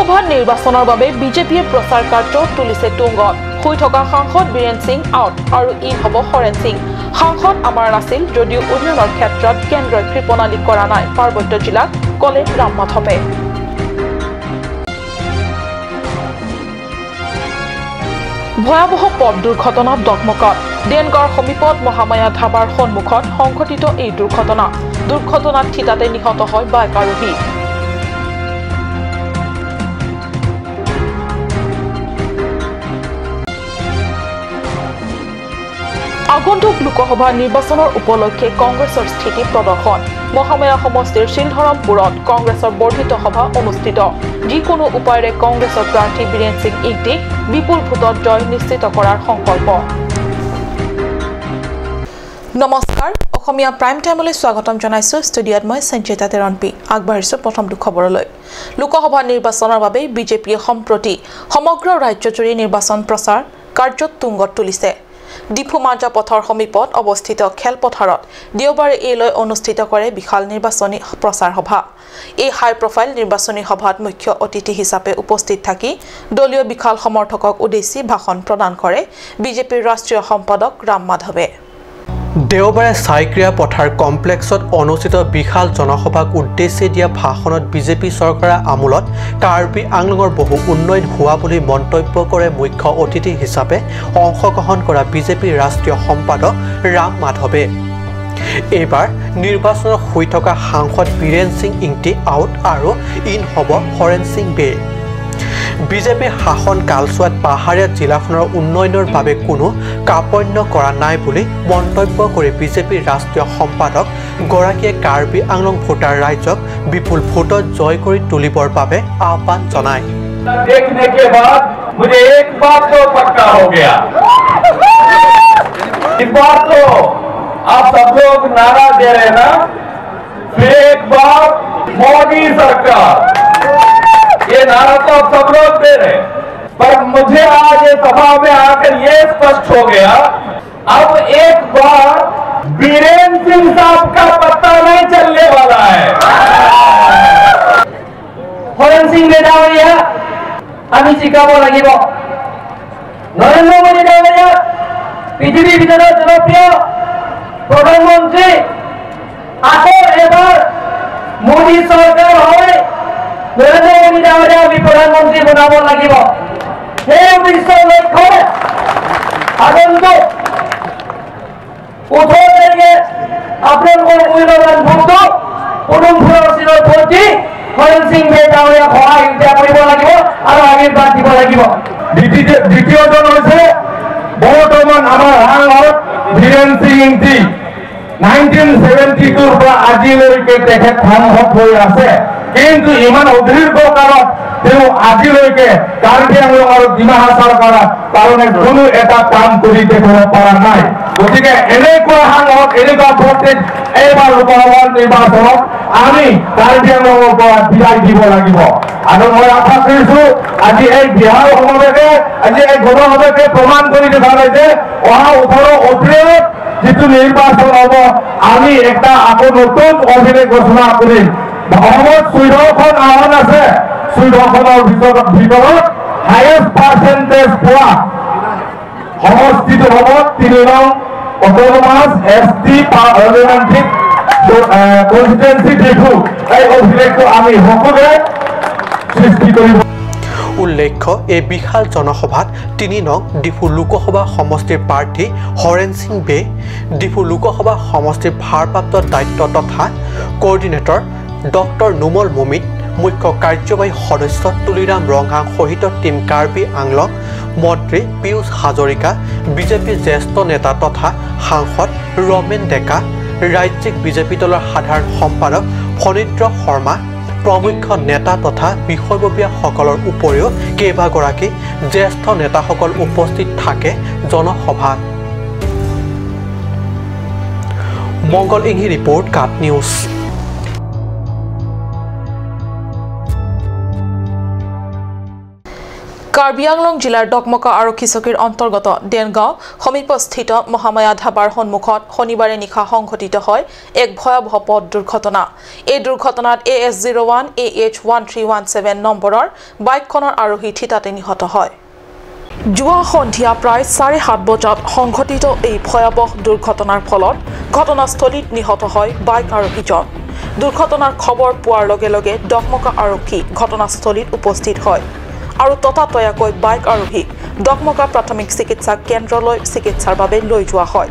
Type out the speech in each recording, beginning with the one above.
লোকসভা নিৰ্বাচনৰ বাবে বিজেপিয়ে প্ৰচাৰ কাৰ্য তুলিছে তুংগত। শুই থকা সাংসদ বীৰেন সিং আউট আৰু ইন হ'ব হৰেন সিং। সাংসদ আমাৰ নাছিল যদিও উন্নয়নৰ ক্ষেত্ৰত কেন্দ্ৰই কৃপণালি কৰা নাই পাৰ্বত্য জিলাক, ক'লে ৰাম মাধৱে। ভয়াৱহ পথ দুৰ্ঘটনাত দকমকত। দেনগাঁৱৰ সমীপত মহামায়া ধাবাৰ সন্মুখত সংঘটিত এই দুৰ্ঘটনা। দুৰ্ঘটনাত থিতাতে নিহত হয় বাইক আৰোহী। আগন্তুক লোকসভা নিৰ্বাচনৰ উপলক্ষে কংগ্ৰেছৰ স্থিতি প্ৰদৰ্শন। মহামায়া সমষ্টিৰ শিলধৰমপুৰত কংগ্ৰেছৰ বৰ্ধিত সভা অনুষ্ঠিত। যিকোনো উপায়েৰে কংগ্ৰেছৰ প্ৰাৰ্থী বীৰেন সিং ইংতিক বিপুল ভোটত জয় নিশ্চিত কৰাৰ সংকল্প। নমস্কাৰ, অসমীয়া প্ৰাইম টাইমলৈ স্বাগতম জনাইছোঁ। ষ্টুডিঅ'ত মই সঞ্চিতা তেৰণপি। আগবাঢ়িছোঁ প্ৰথমটো খবৰলৈ। লোকসভা নিৰ্বাচনৰ বাবে বিজেপিয়ে সম্প্ৰতি সমগ্ৰ ৰাজ্যজুৰি নিৰ্বাচন প্ৰচাৰ কাৰ্যত তুংগত তুলিছে। ডিফু মাজা পথৰ সমীপত অৱস্থিত খেলপথাৰত দেওবাৰে এই লৈ অনুষ্ঠিত কৰে বিশাল নিৰ্বাচনী প্ৰচাৰ সভা। এই হাই প্ৰফাইল নিৰ্বাচনী সভাত মুখ্য অতিথি হিচাপে উপস্থিত থাকি দলীয় বিশাল সমৰ্থকক উদ্দেশ্যি ভাষণ প্ৰদান কৰে বিজেপিৰ ৰাষ্ট্ৰীয় সম্পাদক ৰাম মাধৱে। দেওবাৰে চাইক্ৰিয়া পথাৰ কমপ্লেক্সত অনুষ্ঠিত বিশাল জনসভাক উদ্দেশ্যি দিয়া ভাষণত বিজেপি চৰকাৰৰ আমোলত কাৰ্বি আংলঙৰ বহু উন্নয়ন হোৱা বুলি মন্তব্য কৰে মুখ্য অতিথি হিচাপে অংশগ্ৰহণ কৰা বিজেপিৰ ৰাষ্ট্ৰীয় সম্পাদক ৰাম মাধৱে। এইবাৰ নিৰ্বাচনত শুই থকা সাংসদ বীৰেন সিং ইংতি আউট আৰু ইন হ'ব হৰেন সিং বে। বিজেপিৰ শাসন কালচোৱাত পাহাৰীয়া জিলাখনৰ উন্নয়নৰ বাবে কোনো কাপণ্য কৰা নাই বুলি মন্তব্য কৰি বিজেপিৰ ৰাষ্ট্ৰীয় সম্পাদক গৰাকীয়ে কাৰ্বি আংলং ভোটাৰ ৰাইজক বিপুল ভোটত জয় কৰি তুলিবৰ বাবে আহ্বান জনায়। देखने के बाद मुझे एक बात तो पक्का हो गया, इस बार तो आप सब लोग नारा दे रहे ना, फिर एक बार मोदी सरकार, ये नारा तो आप सब लोग दे रहे हैं, पर मुझे आज ये सभा में आकर ये स्पष्ट हो गया, अब एक बार बीरेन सिंह साहब का पत्ता नहीं चलने वाला है। হৰেন সিং ডাঙৰীয়া আমি জিকাব লাগিব। নৰেন্দ্ৰ মোদী ডাঙৰীয়া পৃথিৱীৰ ভিতৰত জনপ্ৰিয় প্ৰধানমন্ত্ৰী, আকৌ এবাৰ মোদী চৰকাৰ হৈ নৰেন্দ্ৰ মোদী ডাঙৰীয়া আমি প্ৰধানমন্ত্ৰী বনাব লাগিব। সেই উদ্দেশ্যৰ লক্ষ্যৰে আগন্তুক 18 তাৰিখে আপোনালোকৰ মূল্যৱান ভোটটো পদুম ফুলৰ চিনৰ ভোট দি হৰেন সিং ডাঙৰীয়াক সহায় কৰিব লাগিব আৰু আশীৰ্বাদ দিব লাগিব। দ্বিতীয়জন হৈছে বৰ্তমান আমাৰ সাংসদ বীৰেন সিং ইংতি। 1972 পৰা আজিলৈকে তেখেত সাংসদ হৈ আছে, কিন্তু ইমান অদীৰ্ঘ কালত তেওঁ আজিলৈকে কাৰ্বি আংলং আৰু ডিমা হাছাওৰ কাৰণে কোনো এটা কাম কৰি দেখুৱাব পৰা নাই। গতিকে এনেকুৱা সাংসদ, এনেকুৱা ভোট এইবাৰ লোকসভা নিৰ্বাচনত আমি কাৰ্বি আংলঙৰ পৰা বিদায় দিব লাগিব। আৰু মই আশা কৰিছো আজি এই বিহাৰ সমাৱেশে, আজি এই গণসভাৱে প্ৰমাণ কৰি দেখুৱালে যে অহা 18 এপ্ৰিলত যিটো নিৰ্বাচন হ'ব, আমি এটা আকৌ নতুন অভিলেখ ঘোষণা কৰিম। অসমত 14খন আসন আছে, 14খনৰ ভিতৰত হায়েষ্ট পাৰ্চেণ্টেজ পোৱা সমষ্টিটো হ'ব 3 নং autonomous S T parliamentary constituency Diphu. এই অভিলেখটো আমি সকলোৱে সৃষ্টি কৰিব। উল্লেখ্য, এই বিশাল জনসভাত 3 নং ডিফু লোকসভা সমষ্টিৰ প্ৰাৰ্থী হৰেন সিং বে, ডিফু লোকসভা সমষ্টিৰ ভাৰপ্ৰাপ্ত দায়িত্ব তথা কোঅৰ্ডিনেটৰ ডক্টৰ নোমল মমিত, মুখ্য কাৰ্যবাহী সদস্য তুলিৰাম ৰংহাং সহিত টীম কাৰ্বি আংলং, মন্ত্ৰী পীয়ুষ হাজৰিকা, বিজেপিৰ জ্যেষ্ঠ নেতা তথা সাংসদ ৰমেন ডেকা, ৰাজ্যিক বিজেপি দলৰ সাধাৰণ সম্পাদক ফণীন্দ্ৰ শৰ্মা, প্ৰমুখ নেতা তথা বিষয়ববীয়াসকলৰ উপৰিও কেইবাগৰাকী জ্যেষ্ঠ নেতাসকল উপস্থিত থাকে জনসভাত। মংগল ইংহি ৰিপৰ্ট, কাট নিউজ। কাৰ্বি আংলং জিলাৰ ডকমকা আৰক্ষী চকীৰ অন্তৰ্গত দেনগাঁও সমীপস্থিত মহামায়া ধাবাৰ সন্মুখত শনিবাৰে নিশা সংঘটিত হয় এক ভয়াৱহ পথ দুৰ্ঘটনা। এই দুৰ্ঘটনাত AS 01 AH 1317 নম্বৰৰ বাইকখনৰ আৰোহী থিতাতে নিহত হয়। যোৱা সন্ধিয়া প্ৰায় 7:30 বজাত সংঘটিত এই ভয়াৱহ দুৰ্ঘটনাৰ ফলত ঘটনাস্থলীত নিহত হয় বাইক আৰোহীজন। দুৰ্ঘটনাৰ খবৰ পোৱাৰ লগে লগে ডকমকা আৰক্ষী ঘটনাস্থলীত উপস্থিত হয় আৰু ততাতৈয়াকৈ বাইক আৰোহীক ডকমকা প্ৰাথমিক চিকিৎসা কেন্দ্ৰলৈ চিকিৎসাৰ বাবে লৈ যোৱা হয়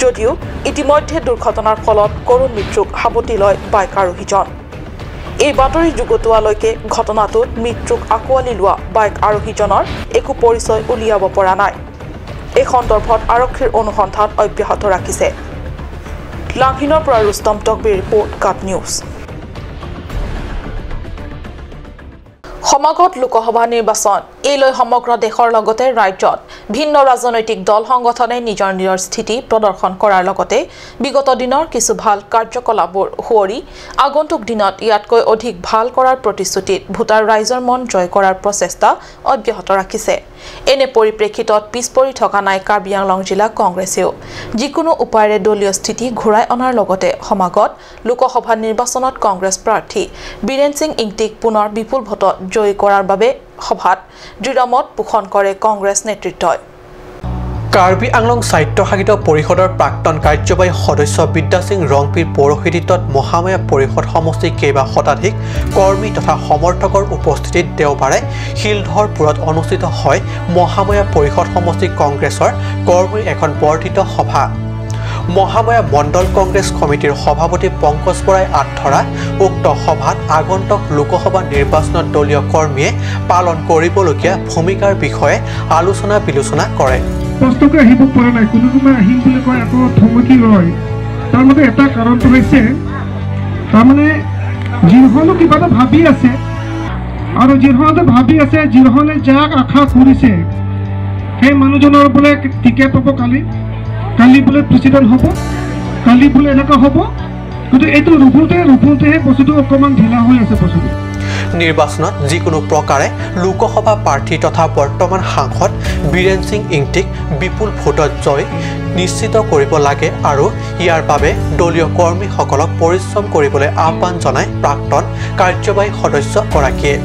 যদিও ইতিমধ্যে দুৰ্ঘটনাৰ ফলত কৰুণ মৃত্যুক সাৱটি লয় বাইক আৰোহীজন। এই বাতৰি যুগতোৱালৈকে ঘটনাটোত মৃত্যুক আঁকোৱালি লোৱা বাইক আৰোহীজনৰ একো পৰিচয় উলিয়াব পৰা নাই। এই সন্দৰ্ভত আৰক্ষীৰ অনুসন্ধান অব্যাহত ৰাখিছে। লাংহিনৰ পৰা ৰুস্তম টকবিৰ ৰিপৰ্ট, কাপ নিউজ। সমাগত লোকসভা নিৰ্বাচন এই লৈ সমগ্ৰ দেশৰ লগতে ৰাজ্যত ভিন্ন ৰাজনৈতিক দল সংগঠনে নিজৰ নিজৰ স্থিতি প্ৰদৰ্শন কৰাৰ লগতে বিগত দিনৰ কিছু ভাল কাৰ্যকলাপবোৰ সুঁৱৰি আগন্তুক দিনত ইয়াতকৈ অধিক ভাল কৰাৰ প্ৰতিশ্ৰুতিত ভোটাৰ ৰাইজৰ মন জয় কৰাৰ প্ৰচেষ্টা অব্যাহত ৰাখিছে। এনে পৰিপ্ৰেক্ষিতত পিছ পৰি থকা নাই কাৰ্বি আংলং জিলা কংগ্ৰেছেও। যিকোনো উপায়েৰে দলীয় স্থিতি ঘূৰাই অনাৰ লগতে সমাগত লোকসভা নিৰ্বাচনত কংগ্ৰেছ প্ৰাৰ্থী বীৰেন সিং ইংটিক পুনৰ বিপুল ভোটত জয়ী কৰাৰ বাবে সভাত দৃঢ়মত পোষণ কৰে কংগ্ৰেছ নেতৃত্বই। কাৰ্বি আংলং স্বায়ত্তশাসিত পৰিষদৰ প্ৰাক্তন কাৰ্যবাহী সদস্য বিদ্যাসিং ৰংপিৰ পৌৰোহিত্যত মহামায়া পৰিষদ সমষ্টিৰ কেইবা শতাধিক কৰ্মী তথা সমৰ্থকৰ উপস্থিতিত দেওবাৰে শিলধৰপুৰত অনুষ্ঠিত হয় মহামায়া পৰিষদ সমষ্টি কংগ্ৰেছৰ কৰ্মীৰ এখন বৰ্ধিত সভা। মহামায়া মণ্ডল কংগ্ৰেছ সমিতিৰ সভাপতি পংকজ বৰাই আঁত ধৰা উক্ত সভাত আগন্তুক লোকসভা নিৰ্বাচনত দলীয় কৰ্মীয়ে পালন কৰিবলগীয়া ভূমিকাৰ বিষয়ে আলোচনা বিলোচনা কৰে। স্পষ্টকৈ আহিব পৰা নাই, কোনো কোনোবাই আহিম বুলি কয় আকৌ থমকি ৰয়। তাৰ মতে এটা কাৰণটো হৈছে তাৰমানে যিসকলো কিবা এটা ভাবি আছে আৰু যিসকলে ভাবি আছে যিসকলে যাক আশা কৰিছে সেই মানুহজনৰ বোলে টিকেট পাব, কালি কালি বোলে প্ৰেচিডেণ্ট হ'ব, কালি বোলে এনেকুৱা হ'ব। কিন্তু এইটো ৰুখোঁতেহে বস্তুটো অকণমান ঢিলা হৈ আছে বস্তুটো। নিৰ্বাচনত যিকোনো প্ৰকাৰে লোকসভা প্ৰাৰ্থী তথা বৰ্তমান সাংসদ বীৰেন সিং ইংটিক বিপুল ভোটত জয় নিশ্চিত কৰিব লাগে আৰু ইয়াৰ বাবে দলীয় কৰ্মীসকলক পৰিশ্ৰম কৰিবলৈ আহ্বান জনায় প্ৰাক্তন কাৰ্যবাহী সদস্যগৰাকীয়ে।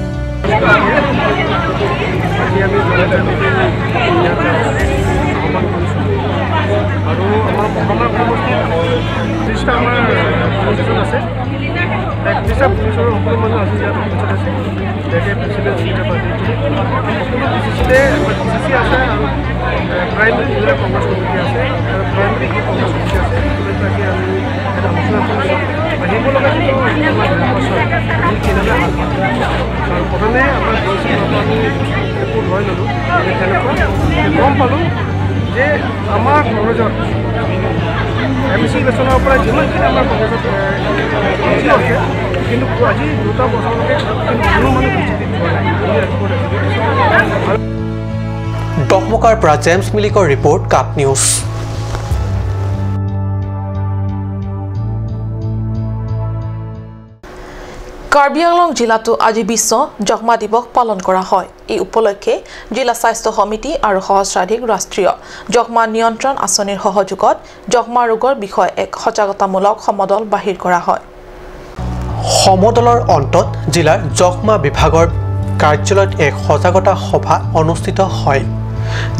প্ৰথমে আমাৰ আমি একো লৈ ল'লোঁ, গম পালোঁ যে আমাৰ কংগ্ৰেছত এম চি ইলেকশ্যনৰ পৰা যিমানখিনি আমাৰ কংগ্ৰেছত আছে, কিন্তু আজি 2টা বছৰলৈকে কোনো মানুহ বিজেপিত যোৱা নাই। ডকমকাৰ পৰা জেমছ মিলিকৰ ৰিপৰ্ট, কাপ নিউজ। কাৰ্বি আংলং জিলাতো আজি বিশ্ব যক্ষ্মা দিৱস পালন কৰা হয়। এই উপলক্ষে জিলা স্বাস্থ্য সমিতি আৰু সহস্ৰাধিক ৰাষ্ট্ৰীয় যক্ষ্মা নিয়ন্ত্ৰণ আঁচনিৰ সহযোগত যক্ষ্মা ৰোগৰ বিষয়ে এক সজাগতামূলক সমদল বাহিৰ কৰা হয়। সমদলৰ অন্তত জিলাৰ যক্ষ্মা বিভাগৰ কাৰ্যালয়ত এক সজাগতা সভা অনুষ্ঠিত হয়।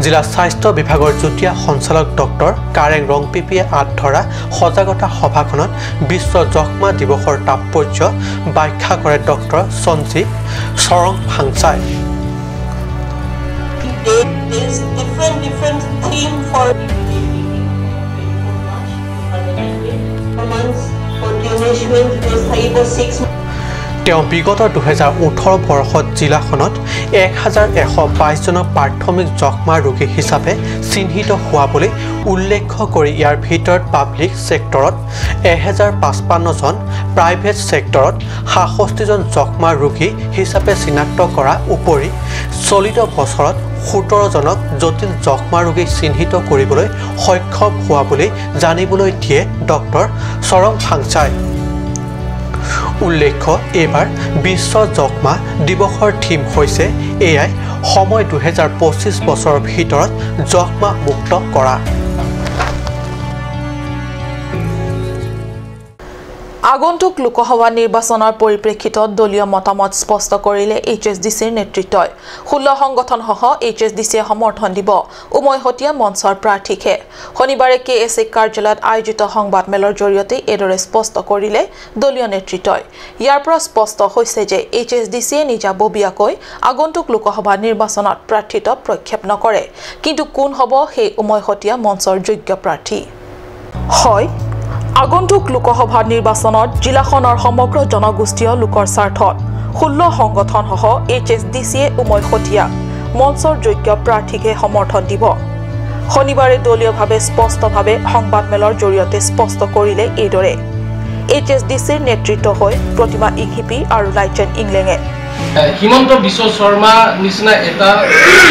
জিলা স্বাস্থ্য বিভাগৰ যুটীয়া সঞ্চালক ডক্টৰ কাৰেং ৰংপিপিয়ে আঁত ধৰা সজাগতা সভাখনত বিশ্ব যক্ষ্মা দিৱসৰ তাৎপৰ্য ব্যাখ্যা কৰে ডক্টৰ সঞ্জীৱ চৰং ফাংচাই। তেওঁ বিগত 2018 বৰ্ষত জিলাখনত 1122 জনক প্ৰাথমিক যক্ষ্মা ৰোগী হিচাপে চিহ্নিত হোৱা বুলি উল্লেখ কৰি ইয়াৰ ভিতৰত পাব্লিক ছেক্টৰত 1055 জন, প্ৰাইভেট ছেক্টৰত 67 জন যক্ষ্মা ৰোগী হিচাপে চিনাক্ত কৰা উপৰি চলিত বছৰত 17 জনক জটিল যক্ষ্মা ৰোগী চিহ্নিত কৰিবলৈ সক্ষম হোৱা বুলি জানিবলৈ দিয়ে ডক্টৰ চৰং ফাংচাই। উল্লেখ্য, এইবাৰ বিশ্ব যক্ষ্মা দিৱসৰ থিম হৈছে এয়াই সময় 2025 বছৰৰ ভিতৰত যক্ষ্মা মুক্ত কৰা। আগন্তুক লোকসভা নিৰ্বাচনৰ পৰিপ্ৰেক্ষিতত দলীয় মতামত স্পষ্ট কৰিলে এইচ এছ ডি চিৰ নেতৃত্বই। 16 সংগঠনসহ এইচ এছ ডি চিয়ে সমৰ্থন দিব উমৈহতীয়া মঞ্চৰ প্ৰাৰ্থীকহে। শনিবাৰে কে এছ এ কাৰ্যালয়ত আয়োজিত সংবাদমেলৰ জৰিয়তে এইদৰে স্পষ্ট কৰিলে দলীয় নেতৃত্বই। ইয়াৰ পৰা স্পষ্ট হৈছে যে এইচ এছ ডি চিয়ে নিজাববীয়াকৈ আগন্তুক লোকসভা নিৰ্বাচনত প্ৰাৰ্থিত্ব প্ৰক্ষেপ নকৰে, কিন্তু কোন হ'ব সেই উমৈহতীয়া মঞ্চৰ যোগ্য প্ৰাৰ্থী? হয়, আগন্তুক লোকসভা নিৰ্বাচনত জিলাখনৰ সমগ্ৰ জনগোষ্ঠীয় লোকৰ স্বাৰ্থত 16 সংগঠনসহ এইচ এছ ডি চিয়ে উমৈহতীয়া মঞ্চৰ যোগ্য প্ৰাৰ্থীকহে সমৰ্থন দিব। শনিবাৰে দলীয়ভাৱে স্পষ্টভাৱে সংবাদমেলৰ জৰিয়তে স্পষ্ট কৰিলে এইদৰে এইচ এছ ডি চিৰ নেতৃত্ব হৈ প্ৰতিমা ইংহিপি আৰু লাইচেন ইংলেঙে। হিমন্ত বিশ্ব শৰ্মা নিচিনা এটা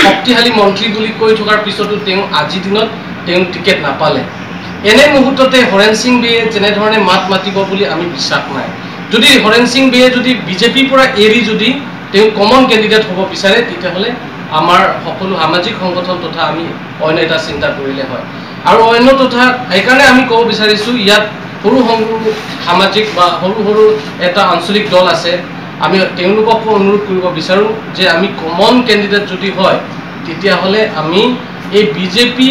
শক্তিশালী মন্ত্ৰী বুলি কৈ থকাৰ পিছতো তেওঁ আজিৰ দিনত তেওঁ টিকেট নাপালে। এনে মুহূৰ্ততে হৰেণ সিং বেয়ে যেনেধৰণে মাত মাতিব বুলি আমি বিশ্বাস নাই। যদি হৰেণ সিং বেয়ে যদি বিজেপিৰ পৰা এৰি যদি তেওঁ কমন কেণ্ডিডেট হ'ব বিচাৰে, তেতিয়াহ'লে আমাৰ সকলো সামাজিক সংগঠন তথা আমি অন্য এটা চিন্তা কৰিলে হয়। আৰু অন্য তথা সেইকাৰণে আমি ক'ব বিচাৰিছোঁ, ইয়াত সৰু সৰু সামাজিক বা সৰু সৰু এটা আঞ্চলিক দল আছে, আমি তেওঁলোককো অনুৰোধ কৰিব বিচাৰোঁ যে আমি কমন কেণ্ডিডেট যদি হয় তেতিয়াহ'লে আমি এই বিজেপি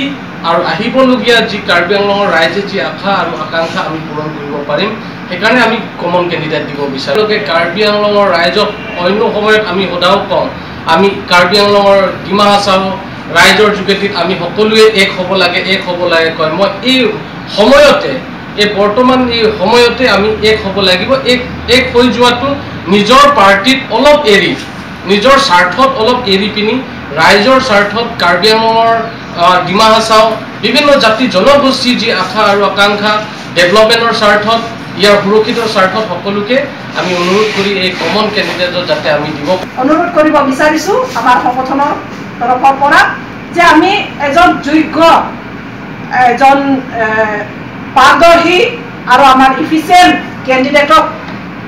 আৰু আহিবলগীয়া যি কাৰ্বি আংলঙৰ ৰাইজে যি আশা আৰু আকাংক্ষা আমি পূৰণ কৰিব পাৰিম। সেইকাৰণে আমি কমন কেণ্ডিডেট দিব বিচাৰোঁ। তেওঁলোকে কাৰ্বি আংলঙৰ ৰাইজক অন্য সময়ত আমি সদায় কওঁ, আমি কাৰ্বি আংলঙৰ ডিমা হাছাও ৰাইজৰ যোগেদি আমি সকলোৱে এক হ'ব লাগে, এক হ'ব লাগে কয়। মই এই সময়তে, এই বৰ্তমান এই সময়তে আমি এক হ'ব লাগিব। এক হৈ যোৱাটো নিজৰ পাৰ্টিত অলপ এৰি, নিজৰ স্বাৰ্থত অলপ এৰি পিনি ৰাইজৰ স্বাৰ্থত কাৰ্বি আংলঙৰ ডিমা হাছাও বিভিন্ন জাতি জনগোষ্ঠীৰ যি আশা আৰু আকাংক্ষা, ডেভেলপমেণ্টৰ স্বাৰ্থত, ইয়াৰ সুৰক্ষিতৰ স্বাৰ্থত সকলোকে আমি অনুৰোধ কৰি এই কমন কেণ্ডিডেটত যাতে আমি দিব অনুৰোধ কৰিব বিচাৰিছোঁ আমাৰ সংগঠনৰ তৰফৰ পৰা যে আমি এজন যোগ্য, এজন পাৰদৰ্শী আৰু আমাৰ ইফিচিয়েণ্ট কেণ্ডিডেটক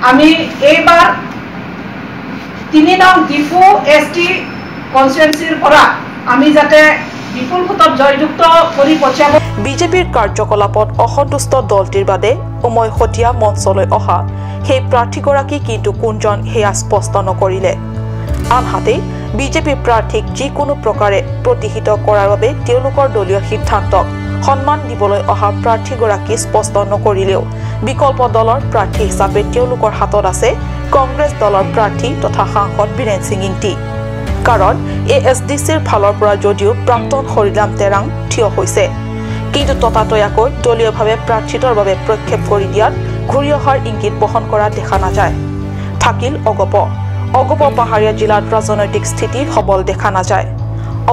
আমি এইবাৰ 3 নং ডিফু এছ টি কনষ্টিটুৱেঞ্চিৰ পৰা আমি যাতে বিপুল ভোটত জয়যুক্ত কৰি পঠিয়াব। বিজেপিৰ কাৰ্যকলাপত অসন্তুষ্ট দলটিৰ বাদে উমৈহতীয়া মঞ্চলৈ অহা সেই প্ৰাৰ্থীগৰাকী কিন্তু কোনজন সেয়া স্পষ্ট নকৰিলে। আনহাতে বিজেপি প্ৰাৰ্থীক যিকোনো প্ৰকাৰে প্ৰতিহিত কৰাৰ বাবে তেওঁলোকৰ দলীয় সিদ্ধান্তক সন্মান দিবলৈ অহা প্ৰাৰ্থীগৰাকী স্পষ্ট নকৰিলেও বিকল্প দলৰ প্ৰাৰ্থী হিচাপে তেওঁলোকৰ হাতত আছে কংগ্ৰেছ দলৰ প্ৰাৰ্থী তথা সাংসদ বীৰেন সিং ইংতি। কাৰণ এ এছ ডি চিৰ ফালৰ পৰা যদিও প্ৰাক্তন হৰিৰাম তেৰাং থিয় হৈছে, কিন্তু ততাতৈয়াকৈ দলীয়ভাৱে প্ৰাৰ্থিত্বৰ বাবে প্ৰক্ষেপ কৰি দিয়াত ঘূৰি অহাৰ ইংগিত বহন কৰা দেখা নাযায়। থাকিল অগপ। অগপ পাহাৰীয়া জিলাত ৰাজনৈতিক স্থিতি সবল দেখা নাযায়।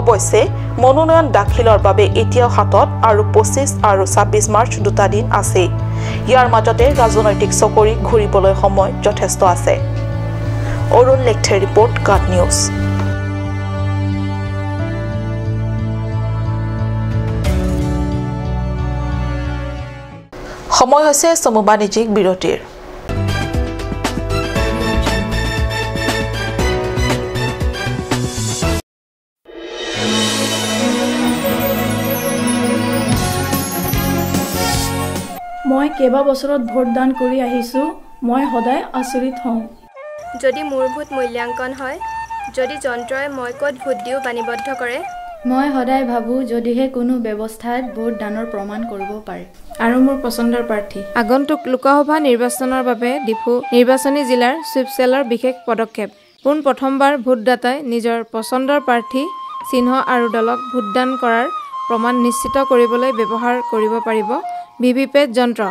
অৱশ্যে মনোনয়ন দাখিলৰ বাবে এতিয়াও হাতত আৰু 25 আৰু 26 মাৰ্চ দুটা দিন আছে। ইয়াৰ মাজতে ৰাজনৈতিক চকৰি ঘূৰিবলৈ সময় যথেষ্ট আছে। অৰুণ লেখথেৰ ৰিপৰ্ট, কাট নিউজ। সময় হৈছে চমু বাণিজ্যিক বিৰতিৰ। মই কেইবা বছৰত ভোটদান কৰি আহিছোঁ, মই সদায় আচৰিত হওঁ। যদি মোৰ ভোট মূল্যাংকন হয়, যদি যন্ত্ৰই মই ক'ত ভোট দিওঁ বাণীবদ্ধ কৰে, মই সদায় ভাবোঁ যদিহে কোনো ব্যৱস্থাত ভোটদানৰ প্ৰমাণ কৰিব পাৰে। আৰু মোৰ পচন্দৰ প্ৰাৰ্থী। আগন্তুক লোকসভা নিৰ্বাচনৰ বাবে ডিফু নিৰ্বাচনী জিলাৰ চুইপচেলৰ বিশেষ পদক্ষেপ। পোনপ্ৰথমবাৰ ভোটদাতাই নিজৰ পচন্দৰ প্ৰাৰ্থী, চিহ্ন আৰু দলক ভোটদান কৰাৰ প্ৰমাণ নিশ্চিত কৰিবলৈ ব্যৱহাৰ কৰিব পাৰিব ভিভিপেট যন্ত্ৰ।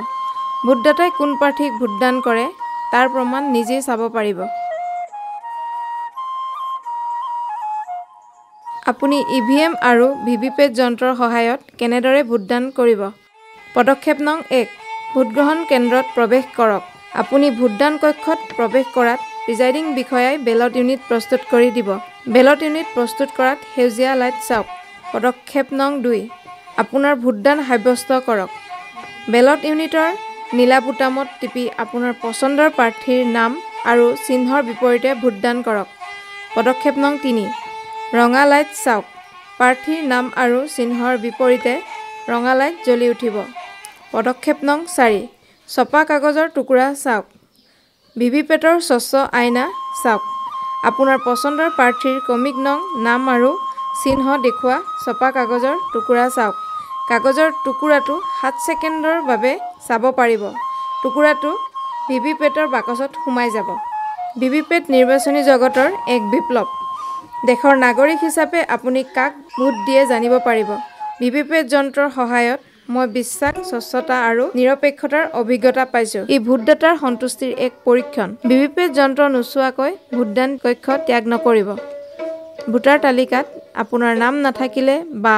ভোটদাতাই কোন প্ৰাৰ্থীক ভোটদান কৰে তাৰ প্ৰমাণ নিজেই চাব পাৰিব। আপুনি ইভিএম আৰু ভিভিপেট যন্ত্ৰৰ সহায়ত কেনেদৰে ভোটদান কৰিব? পদক্ষেপ নং 1, ভোটগ্ৰহণ কেন্দ্ৰত প্ৰৱেশ কৰক। আপুনি ভোটদান কক্ষত প্ৰৱেশ কৰাত প্ৰিজাইডিং বিষয়াই বেলট ইউনিট প্ৰস্তুত কৰি দিব। বেলট ইউনিট প্ৰস্তুত কৰাত সেউজীয়া লাইট চাওক। পদক্ষেপ নং 2, আপোনাৰ ভোটদান সাব্যস্ত কৰক। বেলট ইউনিটৰ নীলা বুটামত টিপি আপোনাৰ পচন্দৰ প্ৰাৰ্থীৰ নাম আৰু চিহ্নৰ বিপৰীতে ভোটদান কৰক। পদক্ষেপ নং 3, ৰঙা লাইট চাওক। প্ৰাৰ্থীৰ নাম আৰু চিহ্নৰ বিপৰীতে ৰঙা লাইট জ্বলি উঠিব। পদক্ষেপ নং 4, ছপা কাগজৰ টুকুৰা চাওক। ভিভিপেটৰ স্বচ্ছ আইনা চাওক। আপোনাৰ পচন্দৰ প্ৰাৰ্থীৰ ক্ৰমিক নং, নাম আৰু চিহ্ন দেখুওৱা ছপা কাগজৰ টুকুৰা চাওক। কাগজৰ টুকুৰাটো 7 ছেকেণ্ডৰ বাবে চাব পাৰিব। টুকুৰাটো ভিভিপেটৰ বাকচত সোমাই যাব। ভিভিপেট নিৰ্বাচনী জগতৰ এক বিপ্লৱ। দেশৰ নাগৰিক হিচাপে আপুনি কাক ভোট দিয়ে জানিব পাৰিব। ভিভিপেট যন্ত্ৰৰ সহায়ত মই বিশ্বাস, স্বচ্ছতা আৰু নিৰপেক্ষতাৰ অভিজ্ঞতা পাইছোঁ। ই ভোটদাতাৰ সন্তুষ্টিৰ এক পৰীক্ষণ। ভিভিপেট যন্ত্ৰ নোচোৱাকৈ ভোটদান কক্ষ ত্যাগ নকৰিব। ভোটাৰ তালিকাত আপোনাৰ নাম নাথাকিলে বা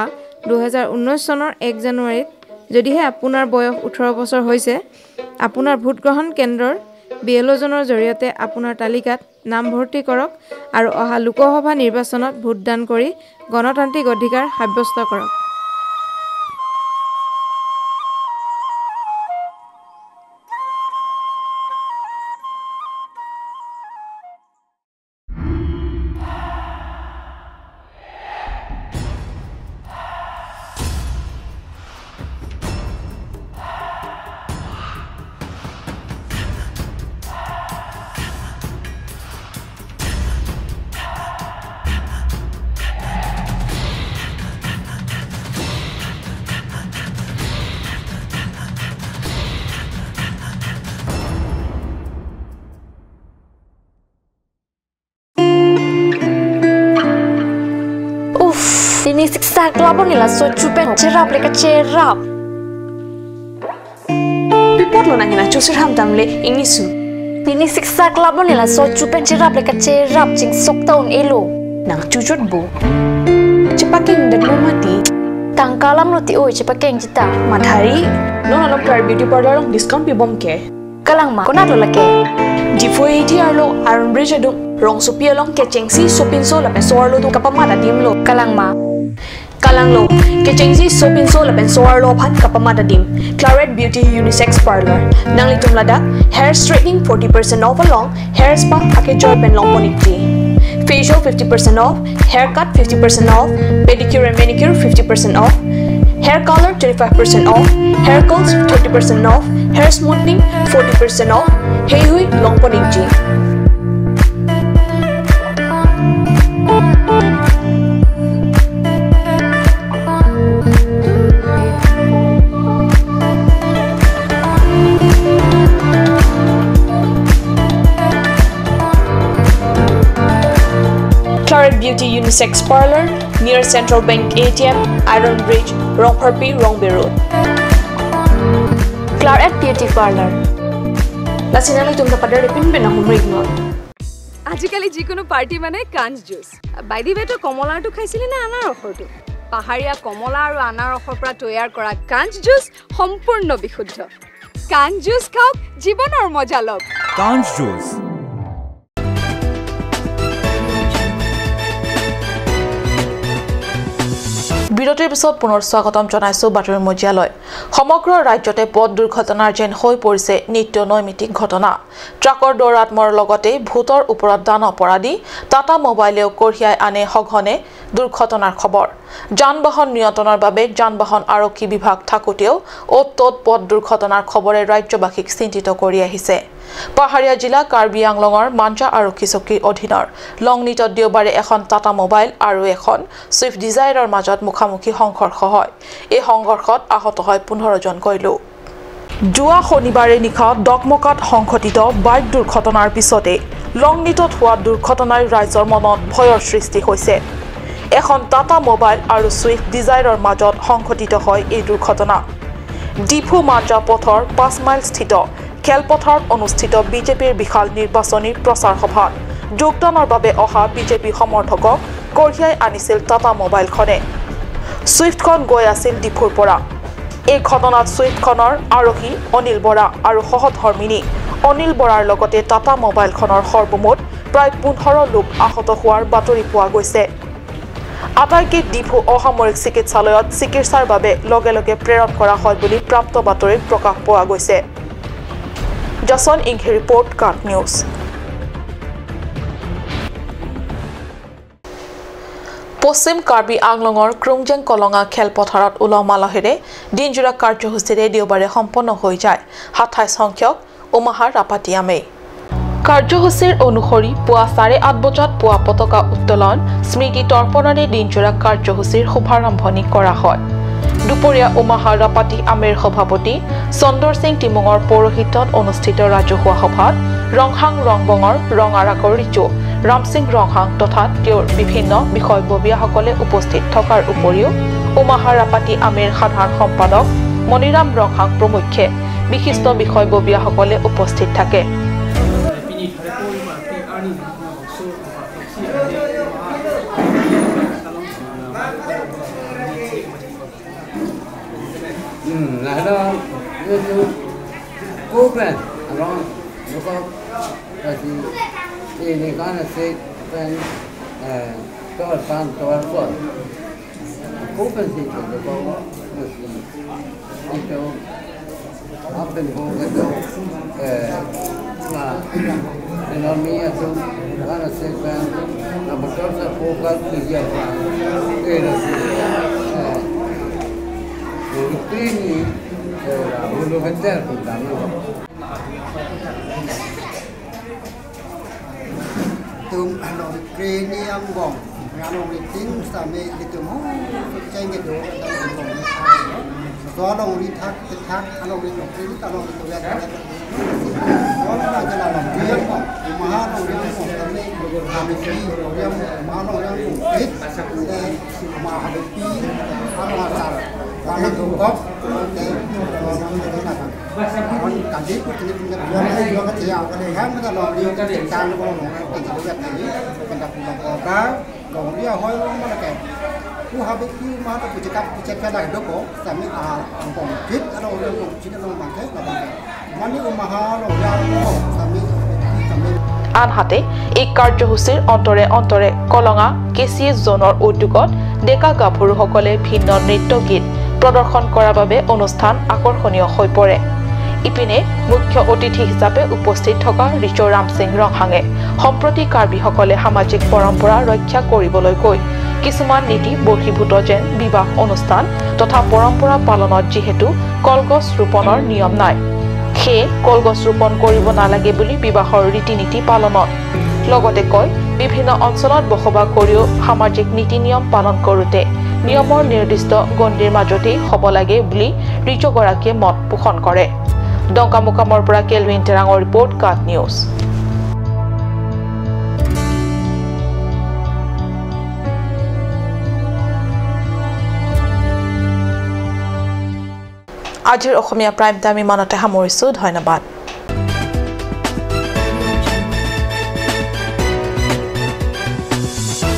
2019 চনৰ 1 জানুৱাৰীত যদিহে আপোনাৰ বয়স 18 বছৰ হৈছে, আপোনাৰ ভোটগ্ৰহণ কেন্দ্ৰৰ বিএলঅ'জনৰ জৰিয়তে আপোনাৰ তালিকাত নামভৰ্তি কৰক আৰু অহা লোকসভা নিৰ্বাচনত ভোটদান কৰি গণতান্ত্ৰিক অধিকাৰ সাব্যস্ত কৰক। Ini siksa kelabon ni lah so cupen cerap leka cerap. Pipot lo nangin acu sirham tamle ini su. Ini siksa kelabon ni lah so cupen cerap leka cerap cing sok tahun elo. Nang cucut bu. Cepaking dan lo mati. Tangkalam lo ti oi cepakeng cita. Matahari, lo nalok tar beauty parlor long discount pibom ke. Kalang ma, konat lo lake. Difo ATR lo Iron Bridge adung rong supia long keceng si sopin so lapen soar lo tu kapamata dim lo. Kalang ma. Kalang lo, keceng si sopin so lapen soar lo phan kapamata dim. Claret Beauty Unisex Parlor. Nang litum ladak hair straightening 40% off along hair spa ake joy pen long ponikti. Facial 50% off, haircut 50% off, pedicure and manicure 50% off, hair color 25% off, hair curls 30% off, hair smoothing 40% off. Hey hui long ponikji. Claret Beauty Unisex Parlor near Central Bank ATM, Iron Bridge, Rongpharpi, Rongbe Road. Claret Beauty Parlor. Lasinalo tumta padare pin pin humrig no. আজিকালি যিকোনো party মানে কাঞ্চ juice. By the ৱে তো কমলাৰটো খাইছিলি না আনাৰসৰটো? পাহাৰীয়া কমলা আৰু আনাৰসৰ পৰা তৈয়াৰ কৰা কাঞ্চ জুচ সম্পূৰ্ণ বিশুদ্ধ। কাঞ্চ জুচ খাওক, জীৱনৰ মজা লওক। কাঞ্চ জুচ। বিৰতিৰ পিছত পুনৰ স্বাগতম জনাইছো বাতৰি মজিয়ালৈ। সমগ্ৰ ৰাজ্যতে পথ দুৰ্ঘটনাৰ যেন হৈ পৰিছে নিত্য নৈমিত্তিক ঘটনা। ট্ৰাকৰ দৌৰাত্মৰ লগতে ভূতৰ ওপৰত দান অপৰাধী টাটা মোবাইলেও কঢ়িয়াই আনে সঘনে দুৰ্ঘটনাৰ খবৰ। যান বাহন নিয়ন্ত্ৰণৰ বাবে যান বাহন আৰক্ষী বিভাগ থাকোঁতেও অ'ত ত'ত পথ দুৰ্ঘটনাৰ খবৰে ৰাজ্যবাসীক চিন্তিত কৰি আহিছে। পাহাৰীয়া জিলা কাৰ্বি আংলঙৰ মাঞ্জা আৰক্ষী চকীৰ অধীনৰ লংনিটত দেওবাৰে এখন টাটা মোবাইল আৰু এখন ছুইফ্ট ডিজায়াৰৰ মাজত মুখামুখি সংঘৰ্ষ হয়। এই সংঘৰ্ষত আহত হয় 15 জনকৈ লোক। যোৱা শনিবাৰে নিশা ডকমকাত সংঘটিত বাইক দুৰ্ঘটনাৰ পিছতে লংনিটত হোৱা দুৰ্ঘটনাই ৰাইজৰ মনত ভয়ৰ সৃষ্টি হৈছে। এখন টাটা মোবাইল আৰু ছুইফ্ট ডিজায়াৰৰ মাজত সংঘটিত হয় এই দুৰ্ঘটনা। ডিফু মাঞ্জা পথৰ 5 মাইলস্থিত খেলপথাৰত অনুষ্ঠিত বিজেপিৰ বিশাল নিৰ্বাচনী প্ৰচাৰ সভাত যোগদানৰ বাবে অহা বিজেপি সমৰ্থকক কঢ়িয়াই আনিছিল টাটা মোবাইলখনে। ছুইফ্টখন গৈ আছিল ডিফুৰ পৰা। এই ঘটনাত ছুইফ্টখনৰ আৰোহী অনিল বৰা আৰু সহধৰ্মিনী অনিল বৰাৰ লগতে টাটা মোবাইলখনৰ সৰ্বমুঠ প্ৰায় 15 লোক আহত হোৱাৰ বাতৰি পোৱা গৈছে। আটাইকে ডিফু অসামৰিক চিকিৎসালয়ত চিকিৎসাৰ বাবে লগে লগে প্ৰেৰণ কৰা হয় বুলি প্ৰাপ্ত বাতৰিত প্ৰকাশ পোৱা গৈছে। Jason Inghi report, Cut News. পশ্চিম কাৰ্বি আংলঙৰ ক্ৰুংজেং কলঙা খেলপথাৰত উলহ মালহেৰে দিনজোৰা কাৰ্যসূচীৰে দেওবাৰে সম্পন্ন হৈ যায় ২৭ সংখ্যক উমাহাৰ ৰাপাটিয়ামে। কাৰ্যসূচীৰ অনুসৰি পুৱা ৮:৩০ বজাত পুৱা পতাকা উত্তোলন, স্মৃতি তৰ্পণেৰে দিনজোৰা কাৰ্যসূচীৰ শুভাৰম্ভণি কৰা হয়। দুপৰীয়া উমাহাৰ ৰাপাটি আমেৰ সভাপতি চন্দৰ সিং টিমুঙৰ পৌৰোহিত্যত অনুষ্ঠিত ৰাজহুৱা সভাত ৰংহাং ৰংবঙৰ ৰঙাৰাকৰ ৰিচু ৰামসিং ৰংহাং তথা তেওঁৰ বিভিন্ন বিষয়ববীয়াসকলে উপস্থিত থকাৰ উপৰিও উমাহাৰ ৰাপাটি আমেৰ সাধাৰণ সম্পাদক মণিৰাম ৰংহাং প্ৰমুখ্যে বিশিষ্ট বিষয়ববীয়াসকলে উপস্থিত থাকে। আনহাতে এই কাৰ্যসূচীৰ অন্তৰে অন্তৰে কলঙা কেচিএছ জোনৰ উদ্যোগত ডেকা গাভৰুসকলে ভিন্ন নৃত্য গীত প্ৰদৰ্শন কৰাৰ বাবে অনুষ্ঠান আকৰ্ষণীয় হৈ পৰে। ইপিনে মুখ্য অতিথি হিচাপে উপস্থিত থকা ৰিচৌ ৰামসিং ৰংহাঙে সম্প্ৰতি কাৰ্বিসকলে সামাজিক পৰম্পৰা ৰক্ষা কৰিবলৈ গৈ কিছুমান নীতি বৰ্হিভূত যেন বিবাহ অনুষ্ঠান তথা পৰম্পৰা পালনত যিহেতু কলগছ ৰোপণৰ নিয়ম নাই, সেয়ে কলগছ ৰোপণ কৰিব নালাগে বুলি বিবাহৰ ৰীতি নীতি পালনত লগতে কয় বিভিন্ন অঞ্চলত বসবাস কৰিও সামাজিক নীতি নিয়ম পালন কৰোঁতে নিয়মৰ নিৰ্দিষ্ট গণ্ডিৰ মাজতেই হ'ব লাগে বুলি ৰিচৌগৰাকীয়ে মত পোষণ কৰে। ডংকামুকামৰ পৰা কেলভিন টেৰাঙৰ ৰিপৰ্ট, কাট নিউজ। আজিৰ অসমীয়া প্ৰাইম টাইম ইমানতে সামৰিছোঁ। ধন্যবাদ।